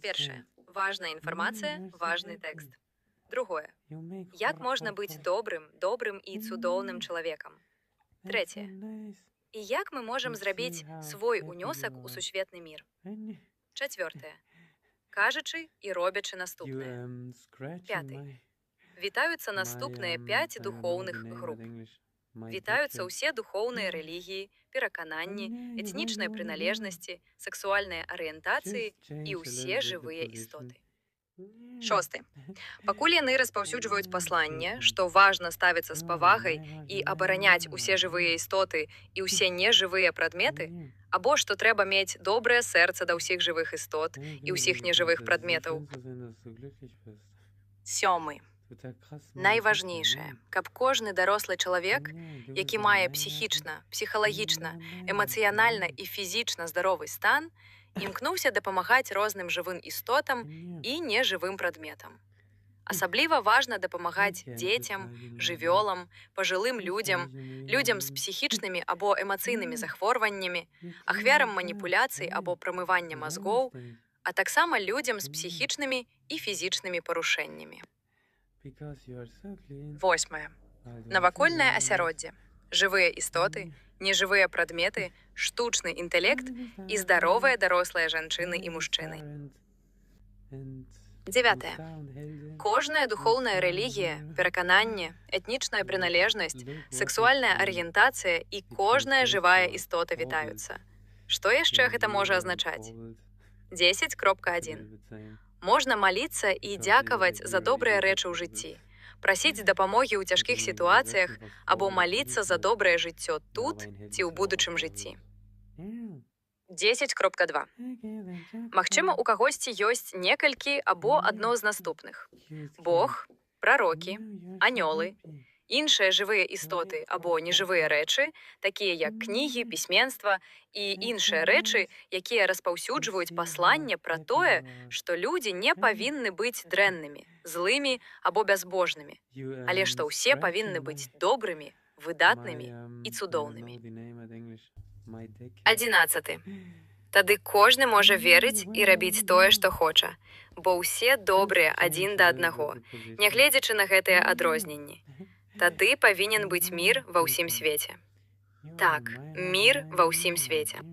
Першае. Важная інфармацыя, важны тэкст. Другое. Як можна быць добрым, добрым і цудоўным чалавекам? Трэцяе. І як мы можам зрабіць свой унёсак у сусветны мір? Чацвёртае. Кажучы і робячы наступнае. Пяты. Вітаюцца наступныя 5 духоўных груп. Вітаюцца ўсе духоўныя рэлігіі, перакананні, этнічныя прыналежнасці, сексуальныя арыентацыі і ўсе жывыя істоты. Шосты. Пакуль яны распаўсюджваюць пасланне, што важна ставіцца з павагай і абараняць усе жывыя істоты і ўсе нежывыя прадметы, або што трэба мець добрае сэрца да ўсіх жывых істот і ўсіх нежывых прадметаў. Сёмы. Найважнейшае, каб кожны дарослы чалавек, які мае псіхічна, псіхалагічна, эмацыянальна і фізічна здаровы стан, імкнуўся дапамагаць розным жывым істотам і нежывым прадметам. Асабліва важна дапамагаць дзецям, жывёлам, пажылым людзям, людзям з псіхічнымі або эмацыйнымі захворваннямі, ахвярам маніпуляцый або прамывання мазгоў, а таксама людзям з псіхічнымі і фізічнымі парушэннямі. Восьмае. Навакольнае асяроддзе. Жывыя істоты, нежывыя прадметы, штучны інтэлект і здаровыя дарослыя жанчыны і мужчыны. Дзявятае. Кожная духоўная рэлігія, перакананне, этнічная прыналежнасць, сексуальная арыентацыя і кожная жывая істота вітаюцца. Што яшчэ гэта можа азначаць? 10.1. Можна маліцца і дзякаваць за добрыя рэчы ў жыцці, прасіць дапамогі ў цяжкіх сітуацыях або маліцца за добрае жыццё тут ці ў будучым жыцці. 10.2. Магчыма, у кагосьці ёсць некалькі або адно з наступных: Бог, прарокі, анёлы, іншыя жывыя істоты або нежывыя рэчы, такія як кнігі, пісьменства і іншыя рэчы, якія распаўсюджваюць пасланне пра тое, што людзі не павінны быць дрэннымі, злымі або бязбожнымі, але што ўсе павінны быць добрымі, выдатнымі і цудоўнымі. 11. Тады кожны можа верыць і рабіць тое, што хоча, бо ўсе добрыя адзін да аднаго, нягледзячы на гэтыя адрозненні. Тады павінен быць мір ва ўсім свеце. Так, мір ва ўсім свеце.